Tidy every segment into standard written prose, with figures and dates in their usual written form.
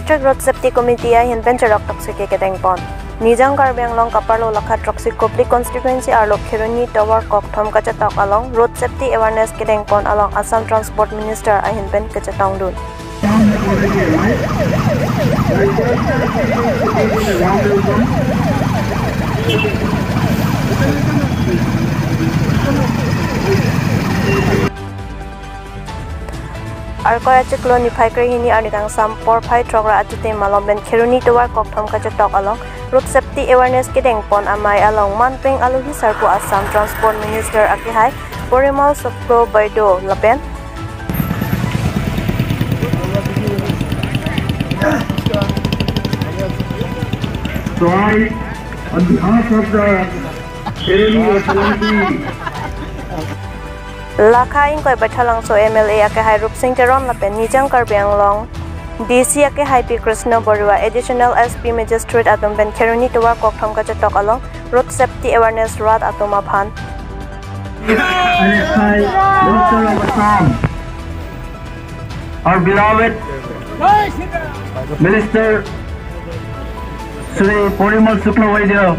District Road Safety Committee a hinpen charak toxic ke deng pon Nijang Karbi Anglong Kaparlo Lakha Troxy Kopli constituency arlo Kheroni Tower kok thom ka chatok along Road Safety Awareness ke deng pon along Assam Transport Minister a hinpen ka chatong dun. Arko achiklo ni phai krihini arnikang sam por phai trogra achite malom ben Kheroni Tower kok thom ka chatok along Road Safety Awareness ke deng pon amai along Manpeng aluhi sarpu Assam Transport Minister akihai Parimal Suklabaidya lapen. So I, on behalf of the Kheroni Assembly, Lakha ingkoi bathalang so MLA akihai Rup Singh Teron lapen Nijang Karbi Anglong DC akihai P Krishna Barua Additional SP Magistrate atum ben Kheroni Tower kok thom ka chatok along Road Safety Awareness Rat atuma phan. Our beloved Minister Shri Parimal Suklabaidya,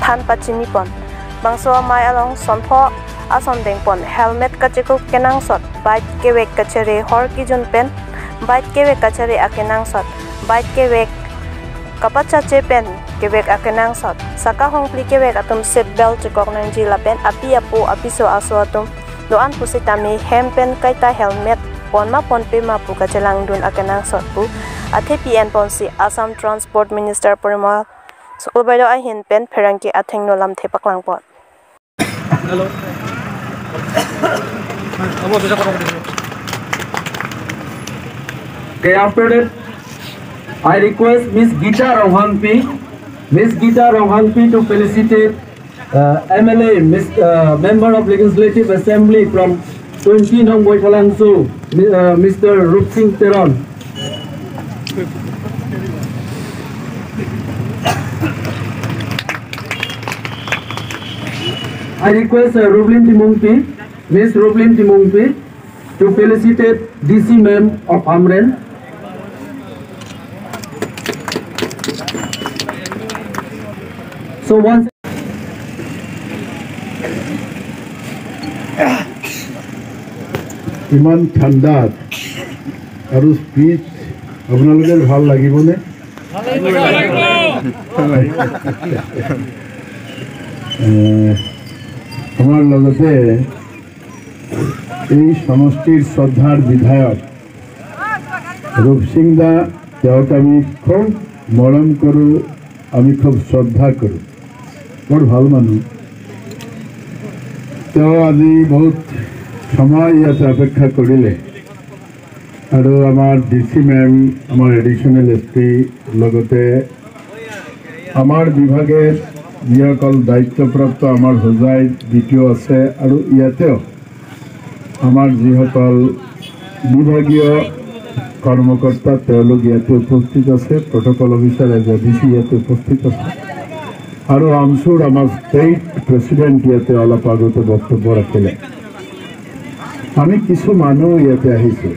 Than pachini pon bangso mai along sonpho ason deng pon helmet kachiku kenang sot bike kewek kachere hor ki jun pen bike kewek kachere akenang sot bike kewek kapacha che pen kewek akenang sot saka hongpli kewek atum seat belt chikok nang ji la pen api apu apiso aso atum doan pusitami hem pen kaita helmet pon ma pon pe ma pu kachelang dun akenang sot pu athe PN ponsi Assam Transport Minister Parimal Suklabaidya a hin pen pherangki atheng no lam the paklang pon. Hello. Okay, after that I request Miss Geeta Rohanpi, Miss Geeta Rohanpi to felicitate MLA, Miss Member of Legislative Assembly from 20 Nong Boithalangso, Mr. Rup Singh Teron. I request Rublin Timungpi, Miss Rublin Timungpi, to felicitate DC Ma'am of Hamren. So once ইমান ঠাণ্ডাত আৰু speech আপোনালোকৰ ভাল লাগিবনে? আমাৰ লগতে এই সমষ্টিৰ শ্ৰদ্ধাৰ বিধায়ক ৰূপ সিং দা, তেওঁক আমি খুব মৰম কৰোঁ, আমি খুব শ্ৰদ্ধা কৰোঁ, বৰ ভাল মানুহ। তেওঁ আজি বহুত সময় ইয়াতে অপেক্ষা কৰিলে আৰু আমাৰ ডি চি মেম, আমাৰ এডিশ্যনেল এছ পি, লগতে আমাৰ বিভাগে যিসকল দায়িত্বপ্ৰাপ্ত আমাৰ হোজাই দ্বিতীয় আছে আৰু ইয়াতেও আমাৰ যিসকল বিভাগীয় কৰ্মকৰ্তা তেওঁলোক ইয়াতে উপস্থিত আছে, protocol officer as a D C ইয়াতে উপস্থিত আছে আৰু আমচুৰ আমাৰ ষ্টেট প্ৰেচিডেণ্ট ইয়াতে অলপ আগতে বক্তব্য ৰাখিলে। আমি কিছু মানুহ ইয়াতে আহিছোঁ,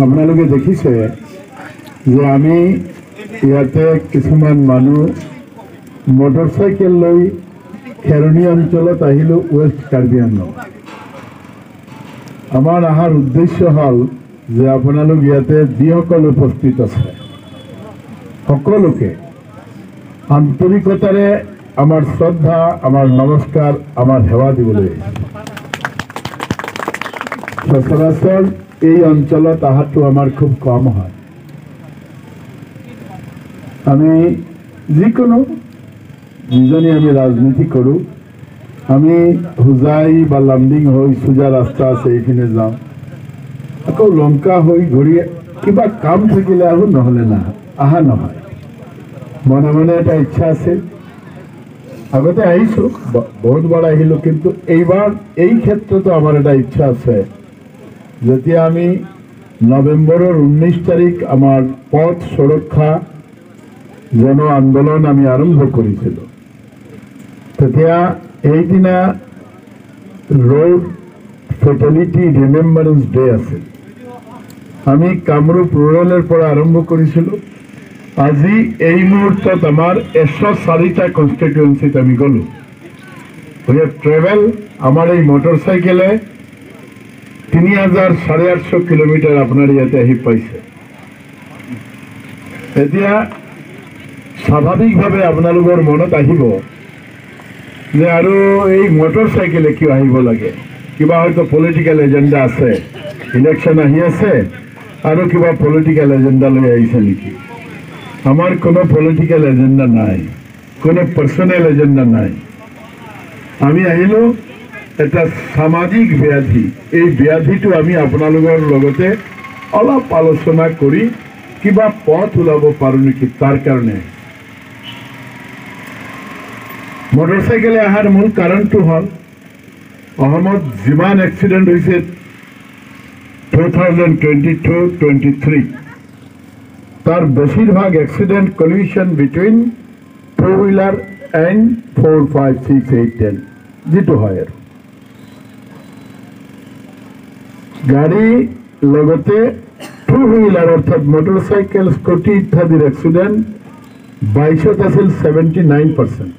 আপোনালোকে দেখিছে যে আমি ইয়াতে কিছুমান মানুহ মটৰচাইকেল লৈ খেৰণি অঞ্চলত আহিলোঁ, ৱেষ্ট কাৰ্বি আংলং। আমাৰ অহাৰ উদ্দেশ্য হ'ল যে আপোনালোক ইয়াতে যিসকল উপস্থিত আছে সকলোকে আন্তৰিকতাৰে আমাৰ শ্ৰদ্ধা, আমাৰ নমস্কাৰ, আমাৰ সেৱা দিবলৈ আহিছোঁ। সচৰাচৰ এই অঞ্চলত অহাটো আমাৰ খুব কম হয়। আমি যিকোনো যিজনে আমি ৰাজনীতি কৰোঁ, আমি হোজাই বা লামডিং হৈ সোজা ৰাস্তা আছে এইপিনে যাওঁ, আকৌ লংকা হৈ ঘূৰি কিবা কাম থাকিলে আহোঁ, নহ'লে না অহা নহয়। মনে মনে এটা ইচ্ছা আছিল, আগতে আহিছোঁ, বহুতবাৰ আহিলোঁ, কিন্তু এইবাৰ এই ক্ষেত্ৰতো আমাৰ এটা ইচ্ছা আছে। যেতিয়া আমি নৱেম্বৰৰ 19 তাৰিখ আমাৰ পথ সুৰক্ষা জন আন্দোলন আমি আৰম্ভ কৰিছিলোঁ, তেতিয়া এইদিনা ৰোড ফেটেলিটি ৰিমেম্বাৰেঞ্চ ডে আছিল। আমি কামৰূপ ৰুৰেলৰ পৰা আৰম্ভ কৰিছিলোঁ। আজি এই মুহূৰ্তত আমাৰ 104টা কনষ্টিটুৱেঞ্চিত আমি গ'লোঁ। We have travel, আমাৰ এই মটৰ চাইকেলে 3850 কিলোমিটাৰ আপোনাৰ ইয়াতে আহি পাইছে। এতিয়া স্বাভাৱিকভাৱে আপোনালোকৰ মনত আহিব যে আৰু এই মটৰ চাইকেলে কিয় আহিব লাগে, কিবা হয়তো পলিটিকেল এজেণ্ডা আছে, ইলেকশ্যন আহি আছে আৰু কিবা পলিটিকেল এজেণ্ডা লৈ আহিছে নেকি। আমাৰ কোনো পলিটিকেল এজেণ্ডা নাই, কোনো পাৰ্চনেল এজেণ্ডা নাই। আমি আহিলোঁ এটা সামাজিক ব্যাধি, এই ব্যাধিটো আমি আপোনালোকৰ লগতে অলপ আলোচনা কৰি কিবা পথ ওলাব পাৰোঁ নেকি তাৰ কাৰণে। মটৰচাইকেলে অহাৰ মূল কাৰণটো হ'ল অসমত যিমান এক্সিডেণ্ট হৈছে 2022-23 তাৰ বেছিভাগ accident collision between two wheeler and 4, 5, 6, 8, 10 যিটো হয় আৰু গাড়ী লগতে টু হুইলাৰ অৰ্থাৎ মটৰচাইকেল, স্কুটি ইত্যাদিৰ এক্সিডেণ্ট 22ত আছিল 79%।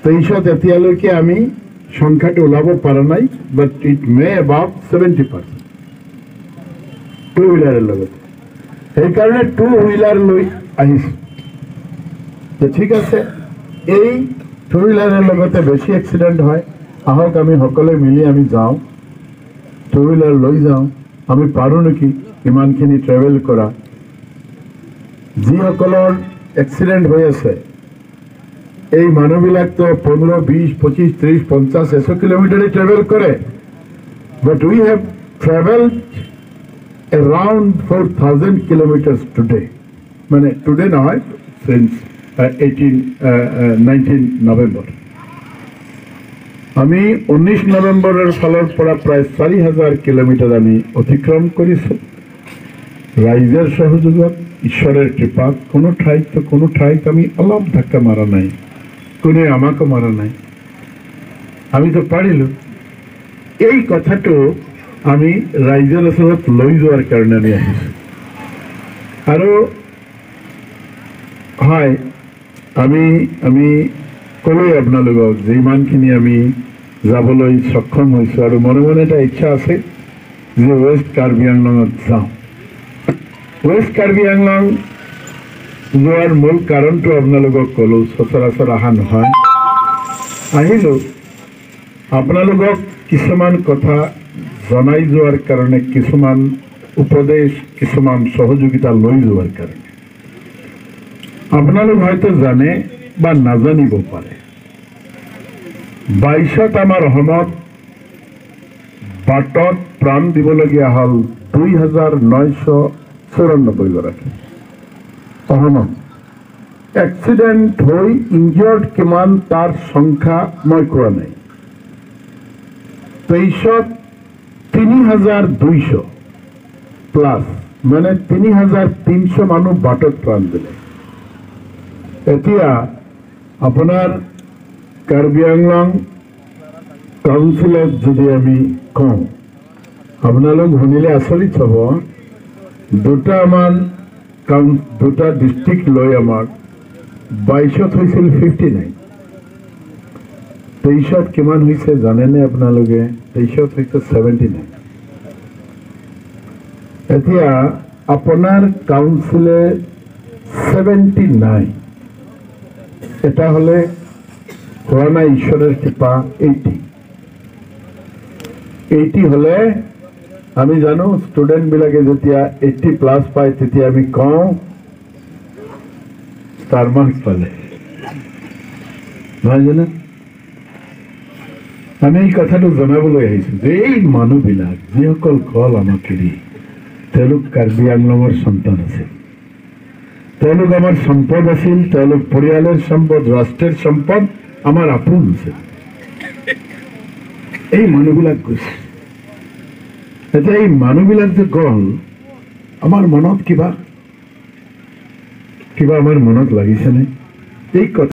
23ত এতিয়ালৈকে আমি সংখ্যাটো ওলাব পৰা নাই, but it may above 70% two হুইলাৰৰ লগতে। সেইকাৰণে টু হুইলাৰ লৈ আহিছোঁ। ঠিক আছে, এই টু হুইলাৰৰ লগতে বেছি এক্সিডেণ্ট হয়, আহক আমি সকলোৱে মিলি আমি যাওঁ, টু হুইলাৰ লৈ যাওঁ, আমি পাৰোঁ নেকি ইমানখিনি ট্ৰেভেল কৰা। যিসকলৰ এক্সিডেণ্ট হৈ আছে এই মানুহবিলাকতো 15, 20, 25, 30, 50, 100 কিলোমিটাৰে ট্ৰেভেল কৰে, but we have travelled around 4000 kilometres today, মানে টুডে নহয়, চিন্স 19 নৱেম্বৰ। আমি 19 নৱেম্বৰৰ ফালৰ পৰা প্ৰায় 4000 কিলোমিটাৰ আমি অতিক্ৰম কৰিছোঁ ৰাইজৰ সহযোগত, ঈশ্বৰৰ কৃপাত। কোনো ঠাইত আমি অলপ ধাক্কা মাৰা নাই, কোনে আমাকো মাৰা নাই, আমিতো পাৰিলোঁ। এই কথাটো আমি ৰাইজৰ ওচৰত লৈ যোৱাৰ কাৰণে আমি আহিছোঁ। আৰু হয়, আমি ক'লোৱেই আপোনালোকক যে ইমানখিনি আমি যাবলৈ সক্ষম হৈছোঁ আৰু মনে মনে এটা ইচ্ছা আছে যে ৱেষ্ট কাৰ্বি আংলঙত যাওঁ। ৱেষ্ট কাৰ্বি আংলং যোৱাৰ মূল কাৰণটো আপোনালোকক ক'লোঁ, সচৰাচৰ অহা নহয়, আহিলোঁ আপোনালোকক কিছুমান কথা জনাই যোৱাৰ কাৰণে, কিছুমান উপদেশ, কিছুমান সহযোগিতা লৈ যোৱাৰ কাৰণে। আপোনালোক হয়তো জানে বা নাজানিব পাৰে, 22ত আমাৰ অসমত বাটত প্ৰাণ দিবলগীয়া হ'ল 2994 গৰাকী। অসমত এক্সিডেণ্ট হৈ ইনজিয়ৰ্ড কিমান তাৰ সংখ্যা মই কোৱা নাই। 23ত 3200 প্লাছ, মানে 3300 মানুহ বাটত প্ৰাণ দিলে। এতিয়া আপোনাৰ কাৰ্বি আংলং কাউন্সিলত যদি আমি কওঁ, আপোনালোক শুনিলে আচৰিত হ'ব, দুটা ডিষ্ট্ৰিক্ট লৈ আমাৰ 22ত হৈছিল 59, 23ত কিমান হৈছে জানেনে আপোনালোকে? 23ত হৈছে 79। এতিয়া আপোনাৰ কাউন্সিলে 79, এটা হ'লে হোৱা নাই ঈশ্বৰৰ কৃপা 80। 80 হ'লে আমি জানো ষ্টুডেণ্টবিলাকে যেতিয়া 80 প্লাছ পায় তেতিয়া আমি কওঁ ষ্টাৰ মাৰ্কছ পালে, নহয় জানো? আমি এই কথাটো জনাবলৈ আহিছোঁ যে এই মানুহবিলাক যিসকল গ'ল আমাক এৰি, তেওঁলোক কাৰ্বি আংলঙৰ সন্তান আছিল, তেওঁলোক আমাৰ সম্পদ আছিল, তেওঁলোক পৰিয়ালৰ সম্পদ, ৰাষ্ট্ৰৰ সম্পদ, আমাৰ আপোন আছিল। এই মানুহবিলাক গৈছে। এতিয়া এই মানুহবিলাক যে গ'ল, আমাৰ মনত কিবা কিবা আমাৰ মনত লাগিছেনে এই কথা?